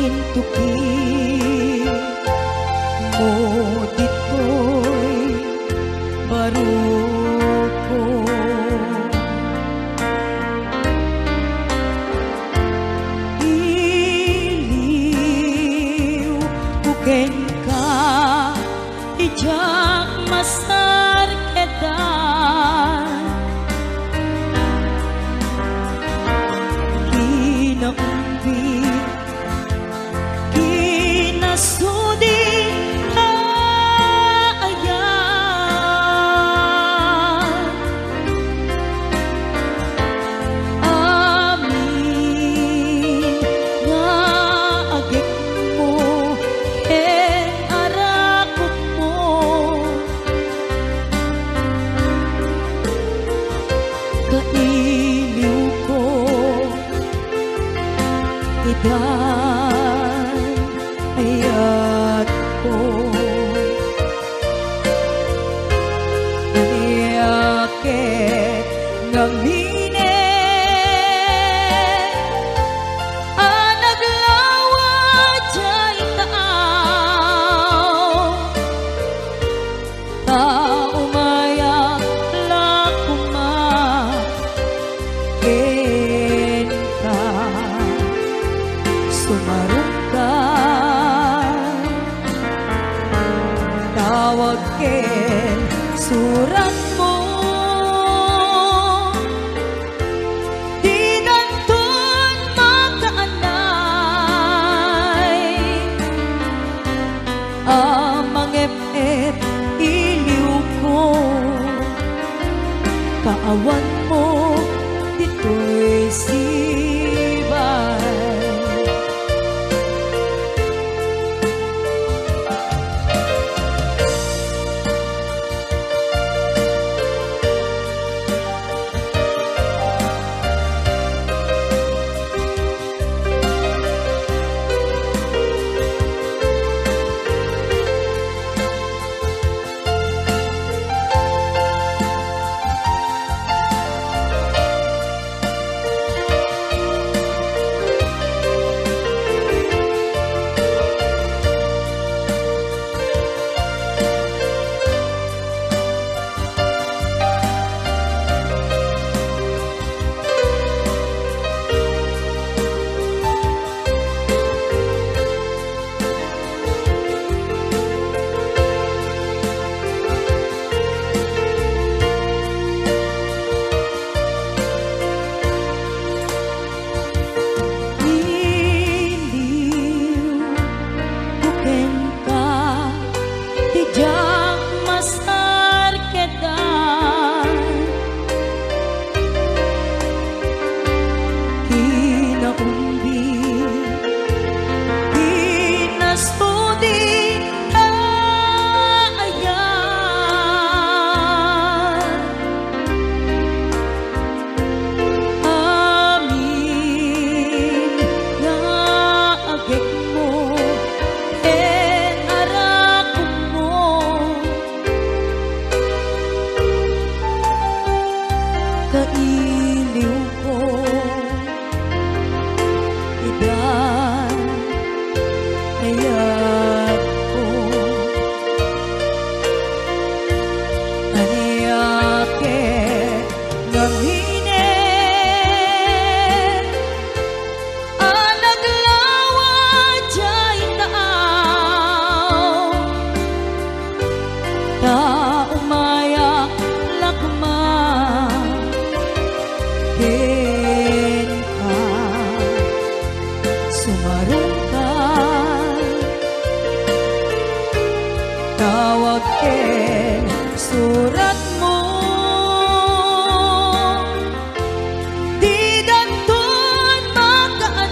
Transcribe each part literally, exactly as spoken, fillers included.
Tuki mo ditoy barukko. Iliwko kenka, diak masarkedan. Kinaumbi, kinasudi, kaayan. Amin nga agekmo ken arakokmo, kailiwko, idan ayatko. Ania ket ngamin a naglawa diay taaw, ta umayak la koma kenka. Sumarungka, tawag ken suratmo, didanton makaanay a mangep-ep iliwko, kaawanmo ditoy sibay. Iliwko kenka, diak masarkedan. Kinaumbi, kinasudi, kaayan. Amin nga agekmo ken arakokmo, kailiwko, idan ayatko. Ania ket ngaminen a naglawa diay taaw, ta umayak la koma kenka. Sumarungka, tawag ken suratmo, didanton makaanay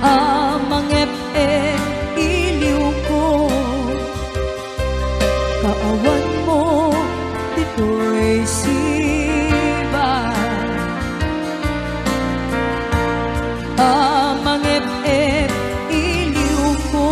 a mangep-ep iliwko, kaawanmo ditoy sibay a mangep-ep iliwko,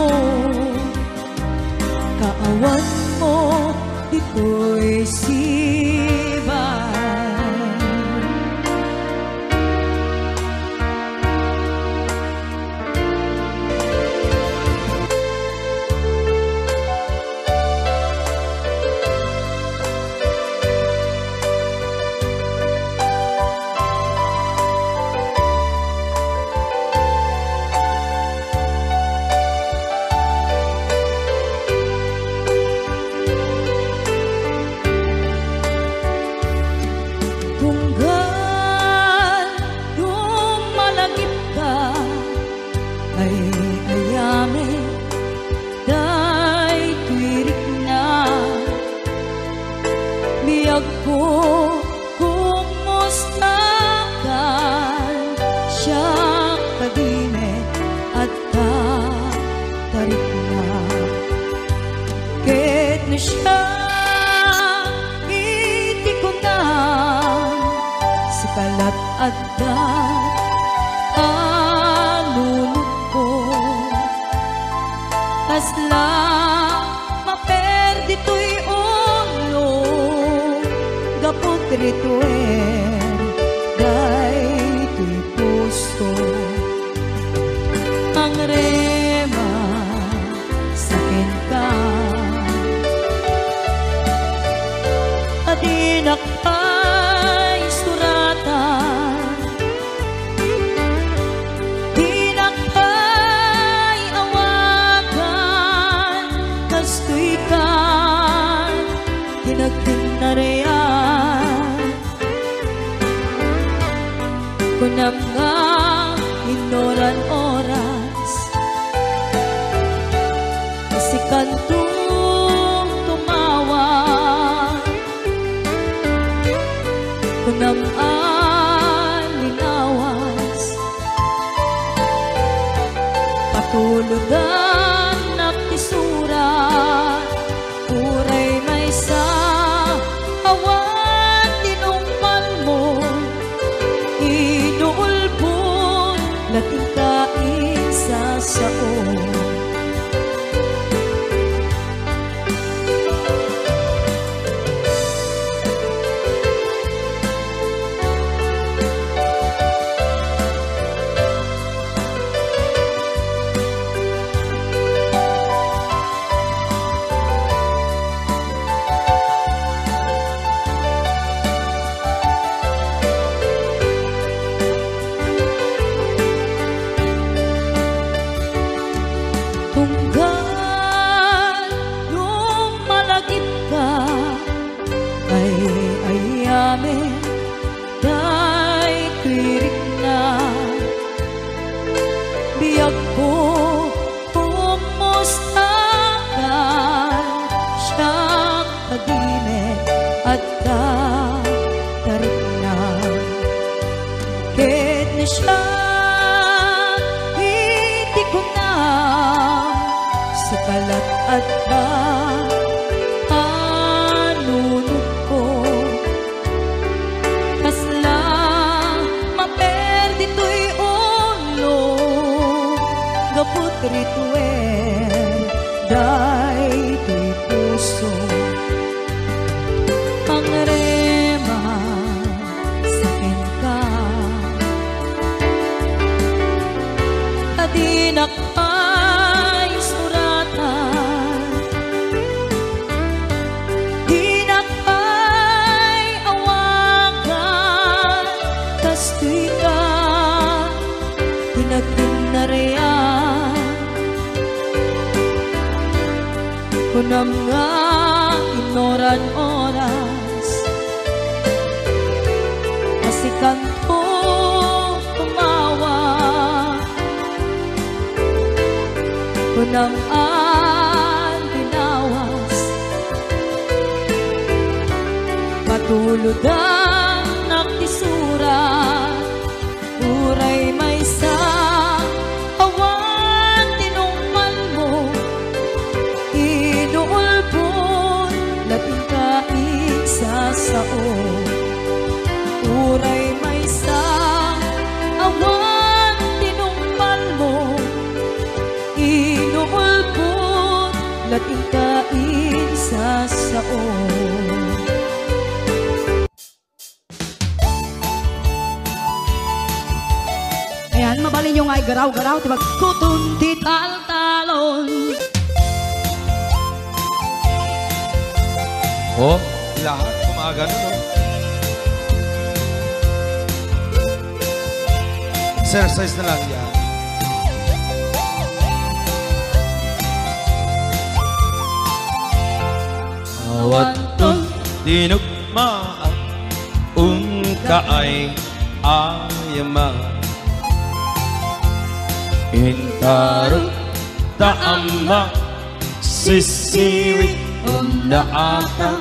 Sika lat adda a nunotko. Kasla maperdi toy ulo gapu ti rituel daytoy puso. Mangrema sa kenka, ta dinak pay suratan, dinak pay awagan, kastoy kan ti nagtinnarian. Kunam nga innoran oras, sikanto tumawag. Kunam a linawas, patulodannak ti surat. Uray maysa, awan tinungpalmo, inuulbod, latinta insasao. Tunggal no malagipka, ay-ayamen daytoy rikna. Biagko, kumustakan? Siak a di met adda ta rikna. Ket no siak iti kunam, sika lat adda a nunotko. Kasla maperdi toy ulo gapu ti rituel daytoy puso. Mangrema sa kenka, ta dinak pay suratan, dinak pay awagan, kastoy ka ti nagtinnarian. Kunam nga innoran oras, a sikanto tumawag. Kunam a linawas, patulodannak ti surat. Uray maysa, awan tinungpalmo, inuulbod, latinta insasao. Uray maysa, awan tinungpalmo, inuulbod, latinta insasao. Ayan, mabalinyo nga igaraw-garaw ti pagkuton ti taltalon. Oh, lahat gumagano, no? Exercise na lang yan. Awan ton dinugmaan, unkaay ayama. Inkarot ta Ama, sisiwit unna ata.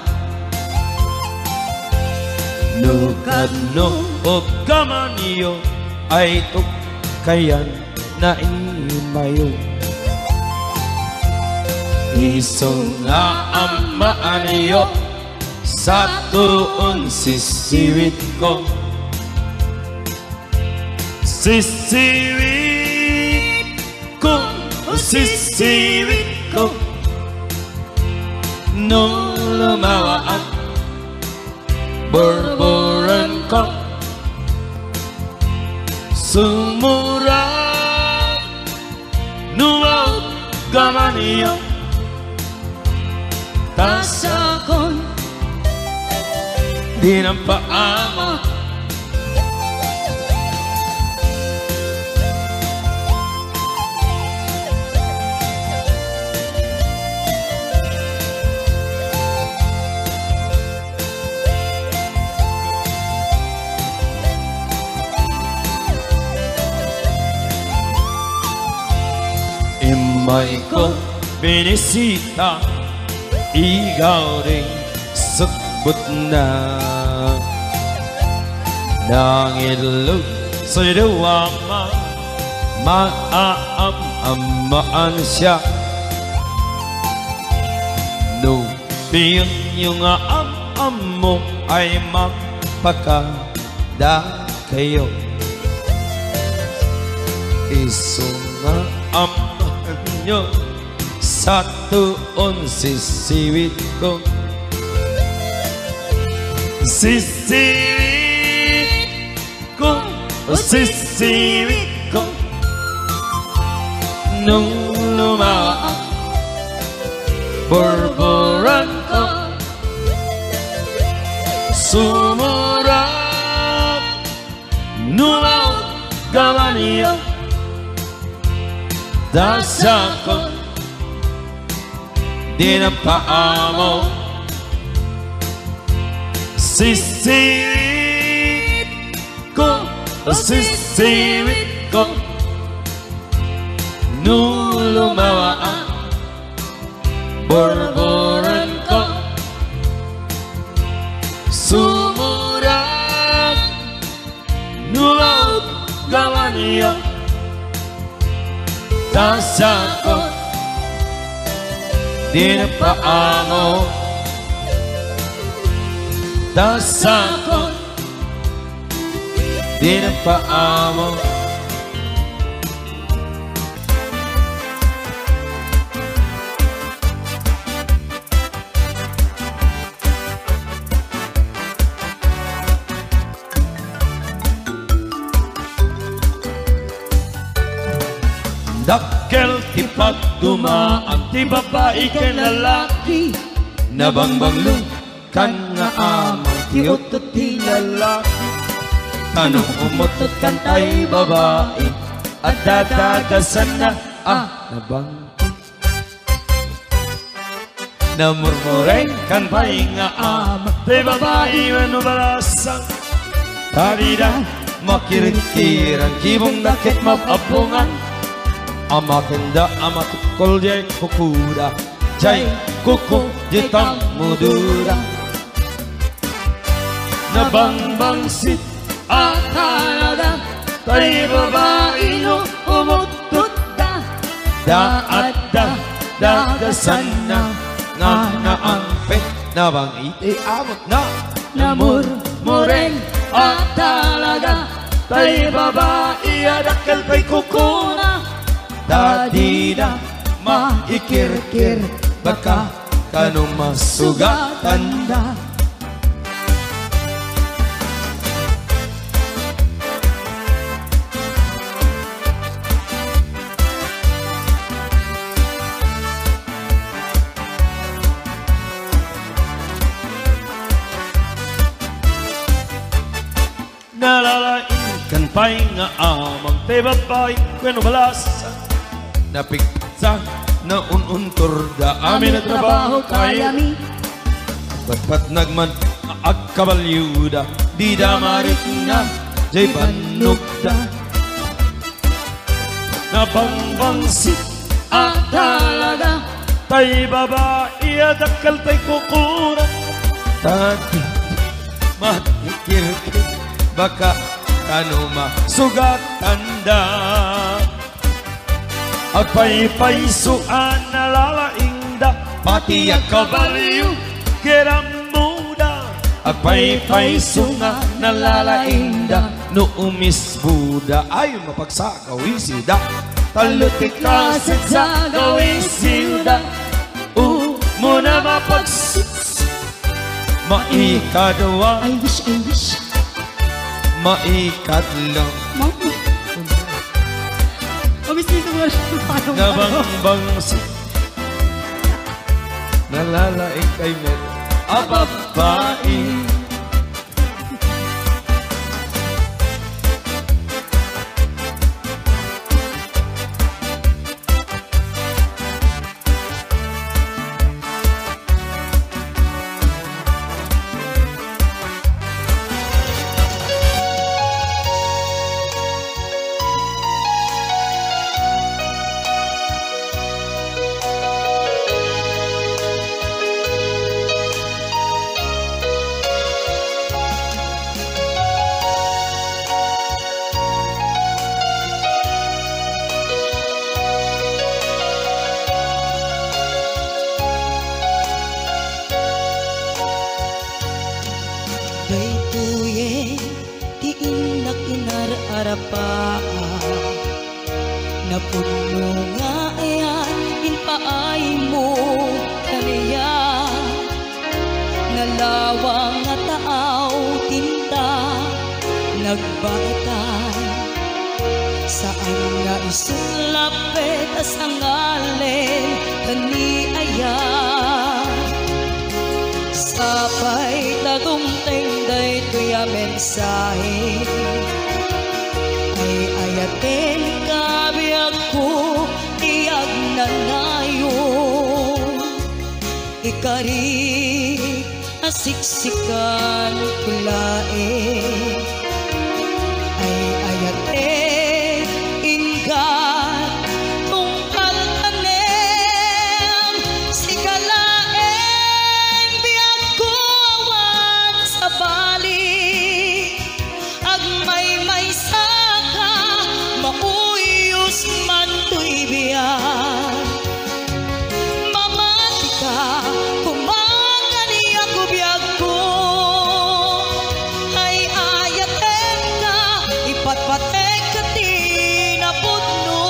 No kadno o kamanyo ay tukkayan na imayo. Isu nga ammaanyo, sato un sisiwitko. Sisiwit ko, sisiwit ko, no lumawaak, burburen ko. Sumurak, numaog gamanyo. Tasakon, di nampaama. Immayko binisita, igawdi sukbutna. Nangilog sa duwa ma-, maaam-ammaan siya. No pienyo nga am-ammo ay magpakadakayo. Isu nga amaanyo, satuon sisiwit ko. Sisiwit ko, o sisiwit ko, nung lumaak, burburen ko. Sumurak, numaog gamanyo. Tasakon, di nampaamo. Sisiwit ko, sisiwit ko, no lumawaak, burburen ko. Sumurak, numaog gamanyo. Tasakon, di nampaamo. Tasakon, di nampaamo. Dakkel ti pagdumaan ti babai ken lalaki. Nabangbanglo kan nga amang ti uttot ti lalaki. Ta no umuttot kan tay babai, adda dagasanna a nabang. Namurmureng kan pay nga amang ti babai wenno balasang. Ta dida makirikirang kibongda ket mab-abbongan. Amakenda a matukkol diay kukuda, diay kuku diay tammudoda. Nabangbangsit a talaga tay babai no umuttotda. Daadda dagasanna nga naangpet, nabang-i ti amotna. Namurmureng a talaga tay babai a dakkel pay kukuna. Ta dida maikirkir baka kano masugatanda. Nalalaing kan pay nga amang ti babai wenno balasang. Napigsa, naun-untorda amin a trabaho kayami. Patpatnag man a agkabalioda, dida marikna diay bannogda. Nabangbangsit a talaga tay babai a dakkel tay kukuna. Ta dida maikirkir baka kano masugatanda. Agpaypayso a nalalaingda, pati a kabalio ket ammoda. Agpaypayso nga nalalaingda, No umisbuda, ay, mapagsagawisida. Tallo ti kaset sagawisida. Umuna mapags-, maikadua. I wish, I wish. Maikatlo. Ma-, Umis ni Sumar. Nabangbang si-, nalalaing kay Met. A babae. Daytoyen ti innak inar-arapaa. Napudno nga ayan impaaymo kaniak. Nalawang nga taaw tinta nagbaetan. Saan nga isut' lappet a sangalen ken ni aya. Sapay ta dumteng daytoy a mensahe. Ay-ayatenka, biagko, ti agnanayon. Ikarik a siksikan ko laeng. Ay-ayaten, inggana, tungpal tanem, sika laeng, biagko, awan sabali. Agmaymaysaka, mauyos man toy biag. Mamatika, koma kaniak, biagko. Ay-ayatenka, ipatpatek ti napudno.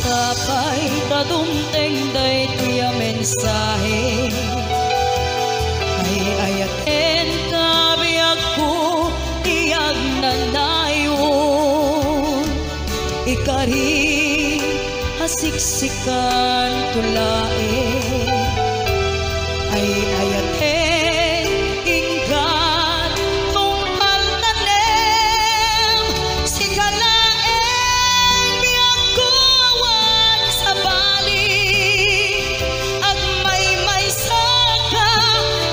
Sapay ta dumteng daytoy a mensahe, ay-ayatenka, biagko, ti agnanayon. Ikarik a siksikan ko laeng. Ay-ayaten, inggana, tungpal tanem, sika laeng, biagko, awan sabali. Agmaymaysaka,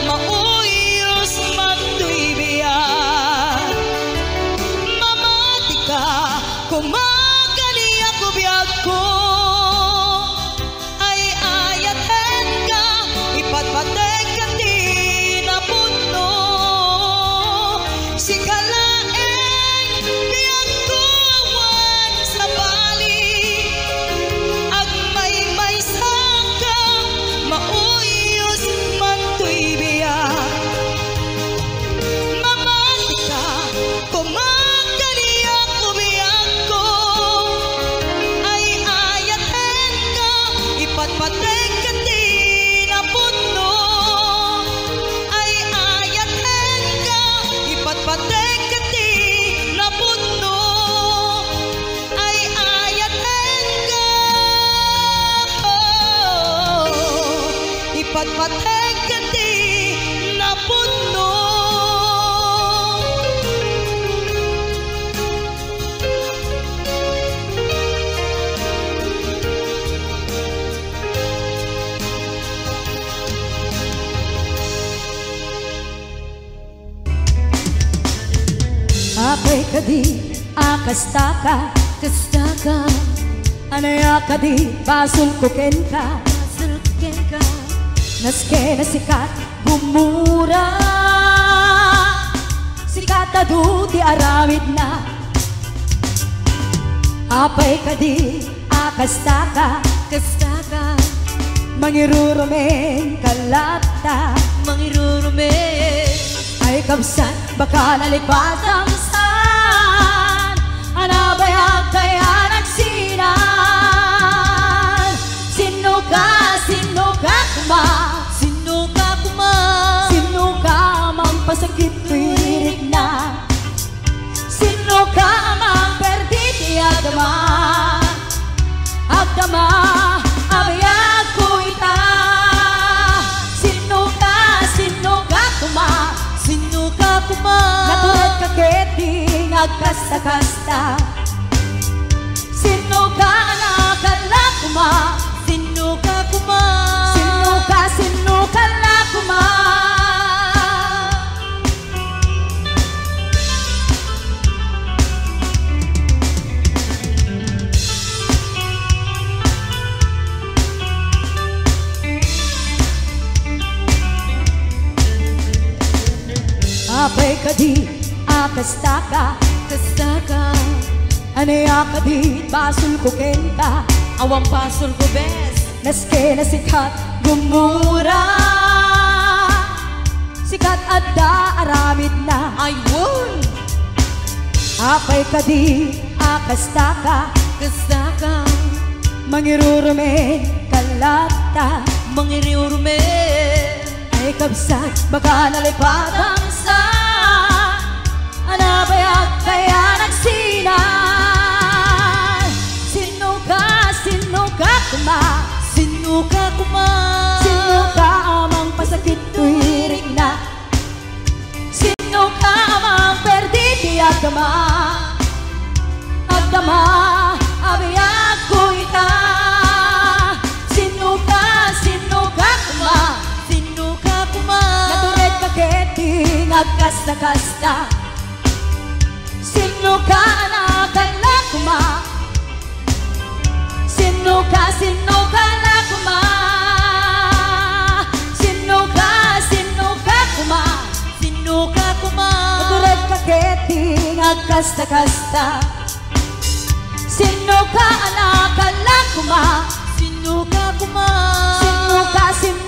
mauyos man toy biag. Mamatika, koma kaniak, biagko. Ay-ayatenka, ipatpatek ti napudno. Sika laeng, biagko, awan sabali. Agmaymaysaka, mauyos man toy biag. Mamatika, koma kaniak, biagko. Ay-ayatenka, ipatpatek ti napudno. Ay-ayatenka, ipatpatek ti napudno. Ay-ayatenka, oh, ipatpatek ti napudno. Apay kadi, A kastaka, kastaka. Ania kadi basolko kenka, basolko kenka. Maski nasikat gumura, sikat adu ti aramidna. Apay kadi a kastaka, kastaka. Mangirurumen ka latta, mangirurumen. Ay kabsat, baka nalipatan san, ania bayag kaya nagsinan. Sinno ka, sinno ka koma? Sinno ka koma? Sinno ka mangpasakit toy rikna? Sinno ka mangperdi ti agdama? Agdama a biagko ita. Sinno ka, sinno ka koma? Sinno ka koma? Natured ka ketdi nga agkasta-kasta. Sinno ka a nakalla koma? Sinno ka koma? Sinno ka, sinno ka la koma? Apay kadi a kastaka, kastaka. Ania kadi basolko kenka? Awan basolko, bes. Maski nasikat gumura, sikat adda aramidna. Ay, wen. Apay kadi a kastaka, kastaka. Mangirurumen ka latta, mangirurumen. Ay kabsat, baka nalipatan san, ania bayag kaya nagsinan. Sinno ka, sinno ka koma? Sinno ka koma? Sinno ka a mangpasakit toy rikna? Sinno ka a mangperdi ti agdama? Agdama a biagko ita. Sinno ka, sinno ka koma? Sinno ka koma? Natured ka ketdi nga agkasta-kasta. Sinno ka a nakalla koma? Sinno ka, sinno ka la koma? Sinno ka, sinno ka koma? Sinno ka koma? Natured ka ketdi nga agkasta-kasta. Sinno ka a nakalla koma? Sinno ka koma? Sinno ka, sinno